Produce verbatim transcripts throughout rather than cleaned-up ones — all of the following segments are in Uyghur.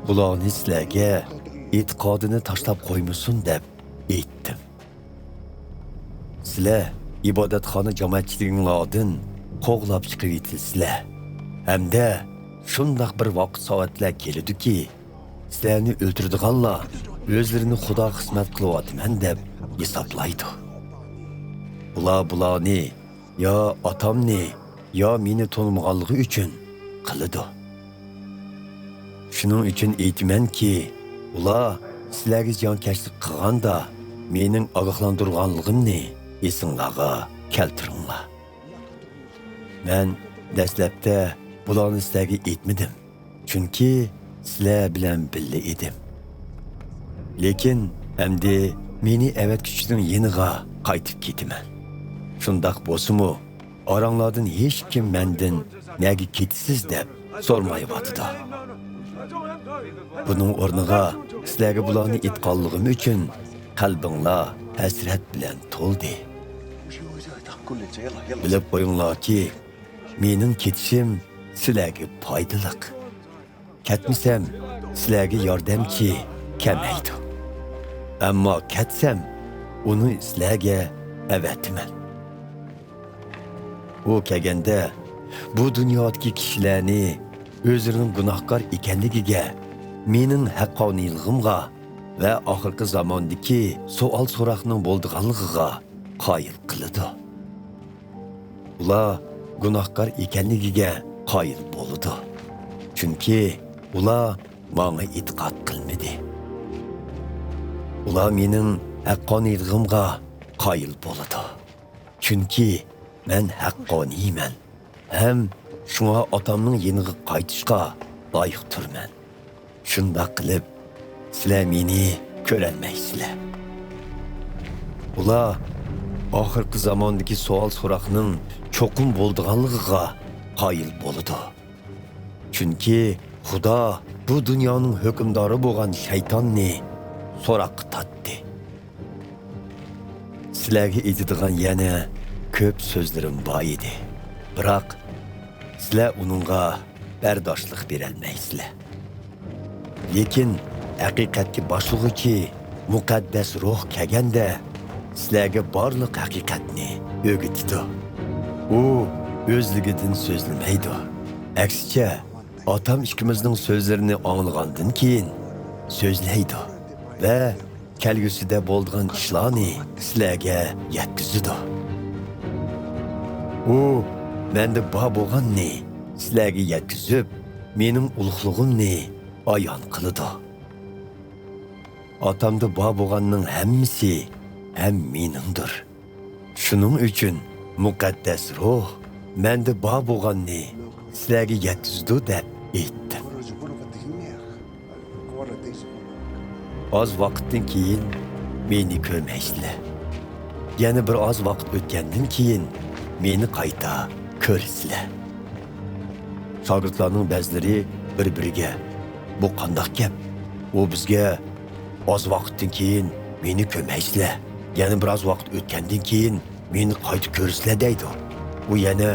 بۇلارنى سىلەرگە ئېتىقادىنى تاشلاپ قويمىسۇن دەپ ئېيتتىم. سىلەر ئىبادەتخانا جامائەتچىلىكىڭلاردىن قوغلاپ چىقىۋېتىلىسىلەر ھەمدە شۇنداق بىر ۋاقىت سائەتلەر كېلىدۇكى، سىلەرنى ئۆلتۈرىدىغانلار ئۆزلىرىنى خۇدا خىزمەت قىلىۋاتىمەن دەپ ھېسابلايدۇ. ئۇلار بۇلارنى يا ئاتامنى، يا مېنى تونۇمىغانلىقى ئۈچۈن قىلىدۇ. شۇنىڭ ئۈچۈن ئېيتىمەنكى، ئۇلار سىلەرگە زىيانكەشلىك قىلغاندا، مېنىڭ ئاگاھلاندۇرغانلىقىمنى ئېسىڭلارغا كەلتۈرۈڭلار. مەن دەسلەپتە بۇلارنى سىلەرگە ئېيتمىدىم، چۈنكى سىلەر بىلەن بىللە ئىدىم. لېكىن ئەمدى مېنى ئەۋەتكۈچىنىڭ يېنىغا قايتىپ كېتىمەن. شۇنداق بولسىمۇ، ئاراڭلاردىن ھېچكىم مەندىن «نەگە كېتىسىز؟» دەپ سورىمايۋاتىدۇ. بۇنىڭ ئورنىغا سىلەرگە بۇلارنى ئېيتقانلىقىم ئۈچۈن قەلبىڭلار ھەسرەت بىلەن تولدى. بىلىپ قويۇڭلاركى، مېنىڭ كېتىشىم سىلەرگە پايدىلىق. كەتمىسەم، سىلەرگە ياردەمچى كەلمەيدۇ. ئەمما كەتسەم، ئۇنى سىلەرگە ئەۋەتىمەن. ئۇ كەلگەندە، بۇ دۇنيادىكى كىشىلەرنى ئۆزلىرىنىڭ گۇناھكار ئىكەنلىكىگە، مېنىڭ ھەققانىيلىقىمغا ۋە ئاخىرقى زاماندىكى سوئال-سوراقنىڭ بولىدىغانلىقىغا قايىل قىلىدۇ. ئۇلار گۇناھكار ئىكەنلىكىگە قايىل بولىدۇ. چۈنكى ئۇلار ماڭا ئېتىقاد قىلمىدى. ئۇلار مېنىڭ ھەققانىيلىقىمغا قايىل بولىدۇ. چۈنكى مەن ھەققانىيمەن ھەم شۇڭا ئاتامنىڭ يېنىغا قايتىشقا لايىق تۇرىمەن. شۇنداق قىلىپ، سىلەر مېنى كۆرەلمەيسىلەر. ئۇلار ئاخىرقى زاماندىكى سوئال-سوراقنىڭ چوقۇم بولىدىغانلىقىغا قايىل بولىدۇ. چۈنكى خۇدا بۇ دۇنيانىڭ ھۆكۈمدارى بولغان شەيتاننى سوراققا تارتتى. سىلەرگە ئېيتىدىغان يەنە كۆپ سۆزلىرىم بار ئىدى، بىراق سىلەر ئۇنىڭغا بەرداشلىق بېرەلمەيسىلەر. لېكىن ھەقىقەتكە باشلىغۇچى مۇقەددەس روھ كەلگەندە، سىلەرگە بارلىق ھەقىقەتنى ئۆگىتىدۇ. ئۇ ئۆزلۈكىدىن سۆزلىمەيدۇ. ئەكسىچە، ئاتام ئىككىمىزنىڭ سۆزلىرىنى ئاڭلىغاندىن كېيىن سۆزلەيدۇ ۋە كەلگۈسىدە بولىدىغان ئىشلارنى سىلەرگە يەتكۈزىدۇ. ئۇ مەندە بار بولغاننى سىلەرگە يەتكۈزۈپ، مېنىڭ ئۇلۇغلۇقۇمنى ئايان قىلىدۇ. ئاتامدا بار بولغاننىڭ ھەممىسى ھەم مېنىڭدۇر. شۇنىڭ ئۈچۈن مۇقەددەس روھ مەندە بار بولغاننى سىلەرگە يەتكۈزىدۇ دەپ ئېيتتىم. ئاز ۋاقىتتىن كېيىن مېنى كۆرمەيسىلەر. يەنە بىر ئاز ۋاقىت ئۆتكەندىن كېيىن مېنى قايتا كۆرىسىلەر. شاگىرتلارنىڭ بەزىلىرى بىر-بىرىگە، «بۇ قانداق گەپ؟ ئۇ بىزگە، ‹ئاز ۋاقىتتىن كېيىن مېنى كۆرمەيسىلەر، يەنە بىر ئاز ۋاقىت ئۆتكەندىن كېيىن مېنى قايتا كۆرىسىلەر› دەيدۇ. ئۇ يەنە،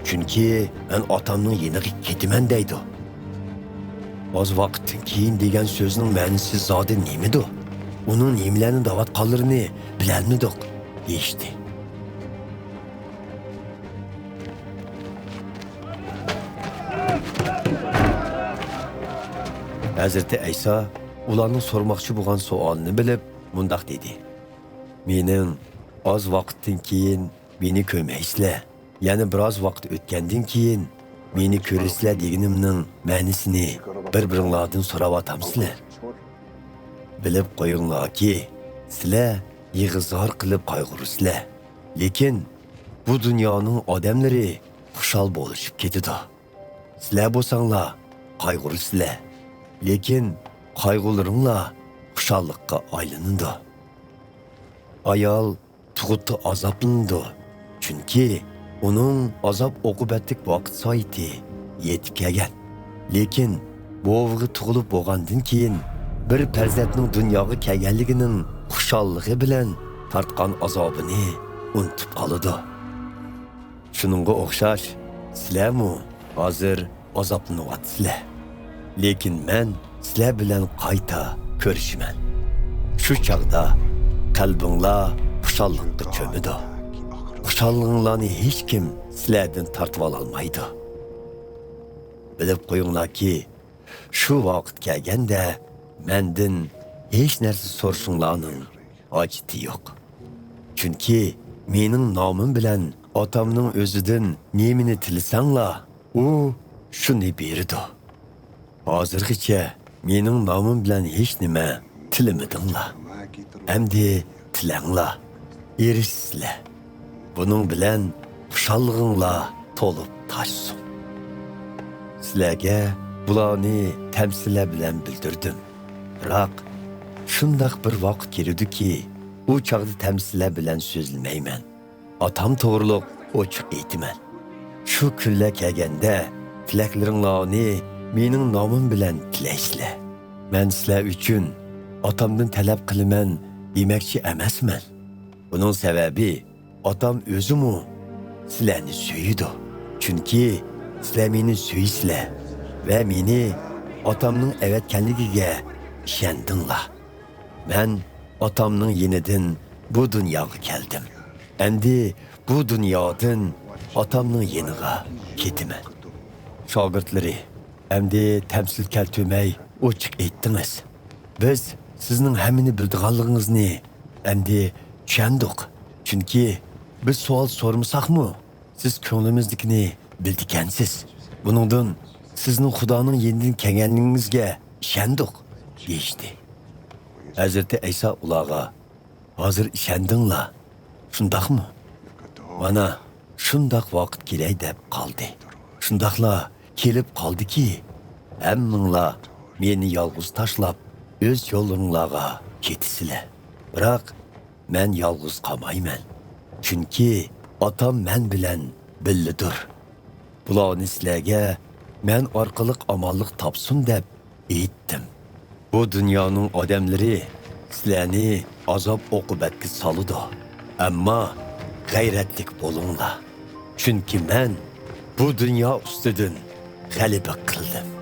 ‹چۈنكى مەن ئاتامنىڭ يېنىغا كېتىمەن› دەيدۇ. ‹ئاز ۋاقىتتىن كېيىن› دېگەن سۆزنىڭ مەنىسى زادى نېمىدۇ؟ ئۇنىڭ نېمىلەرنى دەۋاتقانلىرىنى بىلەلمىدۇق» دېيىشتى. ھەزرىتى ئەيسا ئۇلارنىڭ سورىماقچى بولغان سوئالىنى بىلىپ، مۇنداق دېدى: «مېنىڭ، ‹ئاز ۋاقىتتىن كېيىن مېنى كۆرمەيسىلەر، يەنە بىر ئاز ۋاقىت ئۆتكەندىن كېيىن مېنى كۆرىسىلەر› دېگىنىمنىڭ مەنىسىنى بىر-بىرىڭلاردىن سوراۋاتامسىلەر؟ بىلىپ قويۇڭلاركى، سىلەر يىغا-زار قىلىپ قايغۇرىسىلەر، لېكىن بۇ دۇنيانىڭ ئادەملىرى خۇشال بولۇشۇپ كېتىدۇ. سىلەر بولساڭلار قايغۇرىسىلەر، لېكىن قايغۇلىرىڭلار خۇشاللىققا ئايلىنىدۇ. ئايال تۇغۇتتا ئازابلىنىدۇ، چۈنكى ئۇنىڭ ئازاب-ئوقۇبەتلىك ۋاقىت سائىتى يېتىپ كەلگەن. لېكىن بوۋىغا تۇغۇلۇپ بولغاندىن كېيىن، بىر پەرزەنتنىڭ دۇنياغا كەلگەنلىكىنىڭ خۇشاللىقى بىلەن تارتقان ئازابىنى ئۇنتۇپ قالىدۇ. شۇنىڭغا ئوخشاش، سىلەرمۇ ھازىر ئازابلىنىۋاتىسىلەر. لېكىن مەن سىلەر بىلەن قايتا كۆرۈشىمەن. شۇ چاغدا قەلبىڭلار خۇشاللىققا چۆمىدۇ. خۇشاللىقىڭلارنى ھېچكىم سىلەردىن تارتىۋالالمايدۇ. بىلىپ قويۇڭلاركى، شۇ ۋاقىت كەلگەندە مەندىن ھېچ نەرسە سورىشىڭلارنىڭ ھاجىتى يوق. چۈنكى مېنىڭ نامىم بىلەن ئاتامنىڭ ئۆزىدىن نېمىنى تىلىسەڭلار، ئۇ شۇنى بېرىدۇ. ھازىرغىچە مېنىڭ نامىم بىلەن ھېچنېمە تىلىمىدىڭلار. ئەمدى تىلەڭلار، ئېرىشىسىلەر. بۇنىڭ بىلەن خۇشاللىقىڭلار تولۇپ تاشسۇن. سىلەرگە بۇلارنى تەمسىللەر بىلەن بىلدۈردۈم. بىراق، شۇنداق بىر ۋاقىت كېلىدۇكى، ئۇ چاغدا تەمسىللەر بىلەن سۆزلىمەيمەن. ئاتام توغرۇلۇق ئوچۇق ئېيتىمەن. شۇ كۈنلەر كەلگەندە، تىلەكلىرىڭلارنى مېنىڭ نامىم بىلەن تىلەيسىلەر. مەن سىلەر ئۈچۈن ئاتامدىن تەلەپ قىلىمەن دېمەكچى ئەمەسمەن. بۇنىڭ سەۋەبى، ئاتام ئۆزىمۇ سىلەرنى سۆيىدۇ. چۈنكى سىلەر مېنى سۆيىسىلەر ۋە مېنى ئاتامنىڭ ئەۋەتكەنلىكىگە ئىشەندىڭلار. مەن ئاتامنىڭ يېنىدىن بۇ دۇنياغا كەلدىم. ئەمدى بۇ دۇنيادىن ئاتامنىڭ يېنىغا كېتىمەن. شاگىرتلىرى، ئەمدى تەمسىل كەلتۈرمەي ئوچۇق ئېيتتىڭىز. بىز سىزنىڭ ھەممىنى بىلىدىغانلىقىڭىزنى ئەمدى چۈشەندۇق. چۈنكى بىز سوئال سورىمىساقمۇ، سىز كۆڭلىمىزدىكىنى بىلىدىكەنسىز. بۇنىڭدىن سىزنىڭ خۇدانىڭ يېنىدىن كەلگەنلىكىڭىزگە ئىشەندۇق، دېيىشتى. ھەزرىتى ئەيسا ئۇلارغا، ھازىر ئىشەندىڭلار، شۇنداقمۇ؟ مانا، شۇنداق ۋاقىت كېلەي دەپ قالدى. شۇنداقلا كېلىپ قالدىكى، ھەممىڭلار مېنى يالغۇز تاشلاپ، ئۆز يوللىرىڭلارغا كېتىسىلەر. بىراق، مەن يالغۇز قالمايمەن. چۈنكى ئاتام مەن بىلەن بىللىدۇر. بۇلارنى سىلەرگە مەن ئارقىلىق ئامانلىق تاپسۇن دەپ ئېيتتىم. بۇ دۇنيانىڭ ئادەملىرى سىلەرنى ئازاب-ئوقۇبەتكە سالىدۇ. ئەمما غەيرەتلىك بولۇڭلار. چۈنكى مەن بۇ دۇنيا ئۈستىدىن غەلىبە قىلدىم.